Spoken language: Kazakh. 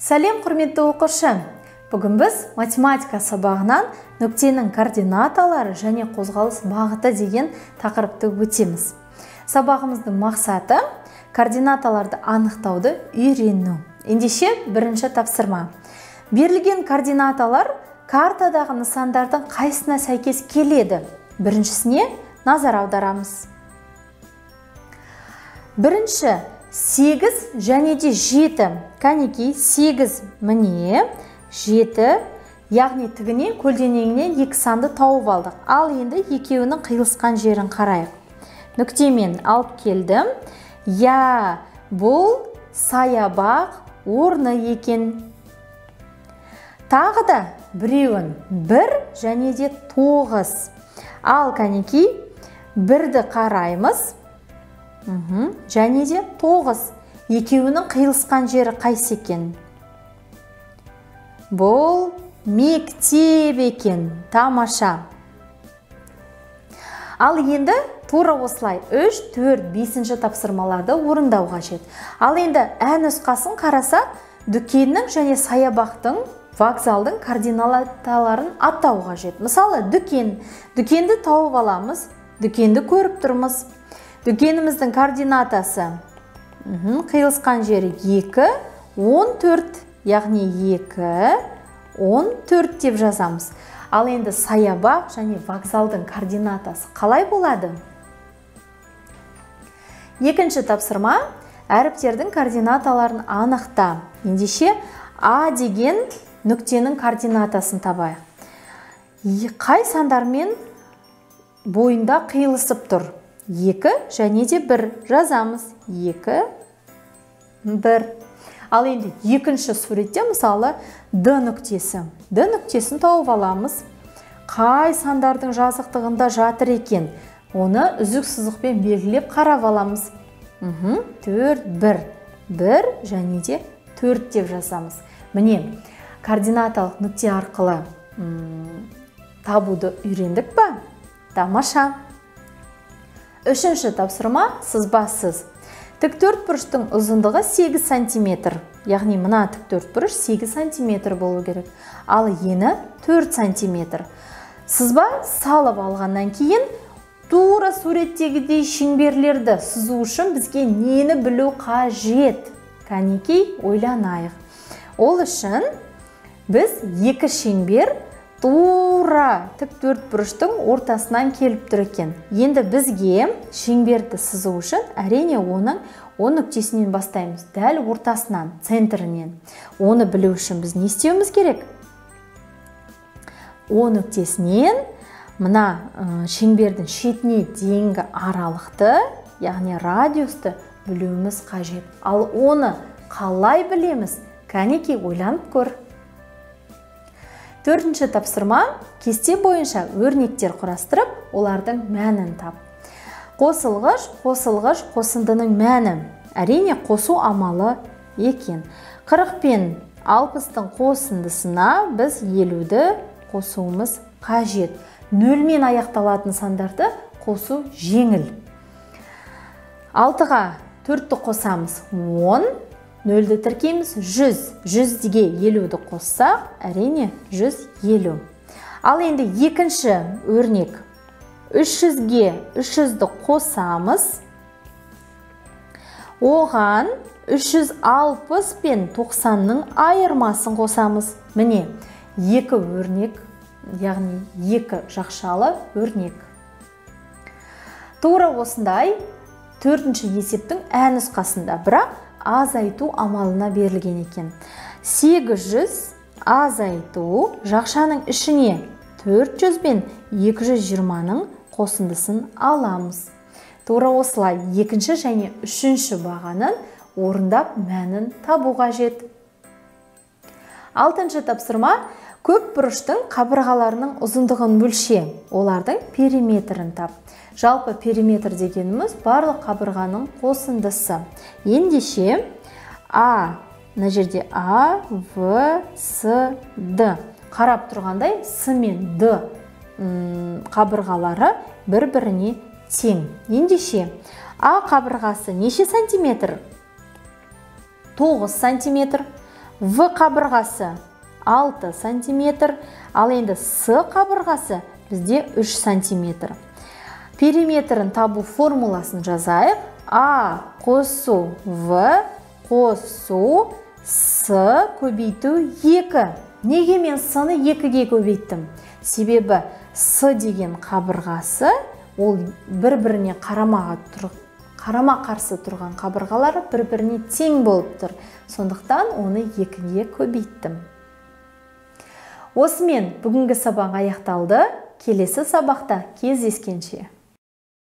Сәлем, құрметті оқушы! Бүгін біз математика сабағынан нүктенің координаталары және қозғалыс бағыты деген тақырыпты өтеміз. Сабағымыздың мақсаты координаталарды анықтауды үйрену. Ендеше бірінші тапсырма. Берілген координаталар картадағы нысандардың қайсысына сәйкес келеді? Біріншісіне назар аударамыз. Бірінші 8 және де 7. Кәнекей 8 міне 7, яғни тігінен көлденеңінен екі санды тауып алдық. Ал енді екеуінің қиылысқан жерін қарайық. Нүктемен алып келдім. Я, бұл саябақ орны екен. Тағы да біреуін 1 және де 9. Ал кәнекей 1-ді қараймыз. Және де 9. Екеуінің қиылысқан жері қайсы екен? Бұл мектеп екен. Тамаша. Ал енді тура осылай 3, 4, 5-ші тапсырмаларды орындау қажет. Ал енді ә нұсқасын қарасақ, дүкеннің және саябақтың, вокзалдың координаталарын атау қажет. Мысалы, дүкен. Дүкенді тауып аламыз, дүкенді көріп тұрмыз. Дүкеніміздің координатасы қиылысқан жері 2, 14, яғни 2, 14 деп жазамыз. Ал енді саябақ және вокзалдың координатасы қалай болады? Екінші тапсырма, әріптердің координаталарын анықта. Ендеше А деген нүктенің координатасын табайық. Қай сандармен бойында қиылысып тұр? 2 және де 1 жазамыз. 2, 1. Ал енді екінші суретте мысалы Д нүктесі. Д нүктесін тауып аламыз. Қай сандардың жазықтығында жатыр екен? Оны үзік сызықпен белгілеп қарап аламыз. 4, 1, 1 және де 4 деп жазамыз. Міне, координаталық нүкте арқылы табуды үйрендік па? Тамаша! Үшінші тапсырма сызбасыз. Тік төрт бұрыштың ұзындығы 8 сантиметр. Яғни мына тік төрт бұрыш 8 сантиметр болу керек. Ал ені 4 сантиметр. Сызба салып алғаннан кейін тура суреттегідей шеңберлерді сызу үшін бізге нені білу қажет? Кәнекей ойланайық. Ол үшін біз екі шеңбер тура тік төрт бұрыштың ортасынан келіп тұр екен. Енді бізге шеңберді сызу үшін әрине оның О нүктесінен бастаймыз, дәл ортасынан, центрінен. Оны білу үшін біз не істеуіміз керек? О нүктесінен мына шеңбердің шетіне дейінгі аралықты, яғни радиусты білуіміз қажет. Ал оны қалай білеміз? Кәнекей ойланып көр. Төртінші тапсырма, кесте бойынша өрнектер құрастырып, олардың мәнін тап. Қосылғыш, қосылғыш, қосындының мәні. Әрине, қосу амалы екен. 40 пен 60-тың қосындысына біз 50-ді қосуымыз қажет. Нөлмен аяқталатын сандарды қосу жеңіл. 6-ға 4-ті қосамыз 10. Нөлді тіркейміз 100. 100-ге 50-ді қоссақ, әрине 150. Ал енді екінші өрнек. 300-ге 300-ді қосамыз. Оған 360 пен 90-ның айырмасын қосамыз. Міне, екі өрнек, яғни екі жақшалы өрнек. Тура осындай төртінші есептің ә нұсқасында, бірақ азайту амалына берілген екен. 800 азайту жақшаның ішіне 400 пен 220-ның қосындысын аламыз. Тура осылай екінші және үшінші бағанын орындап мәнін табу қажет. Алтыншы тапсырма, көп бұрыштың қабырғаларының ұзындығын өлше, олардың периметрін тап. Жалпы периметр дегеніміз барлық қабырғаның қосындысы. Ендеше А, мына жерде А, В, С, Д. Қарап тұрғандай С мен Д қабырғалары бір-біріне тең. Ендеше А қабырғасы неше сантиметр? 9 сантиметр. В қабырғасы 6 сантиметр, ал енді С қабырғасы бізде 3 сантиметр. Периметрін табу формуласын жазайық. А қосу В қосу С көбейту 2. Неге мен С-ны 2-ге көбейттім? Себебі С деген қабырғасы ол бір-біріне қарама-қарсы тұрған қабырғалары бір-біріне тең болып тұр. Сондықтан оны 2-ге көбейттім. Осымен бүгінгі сабақ аяқталды. Келесі сабақта кездескенше.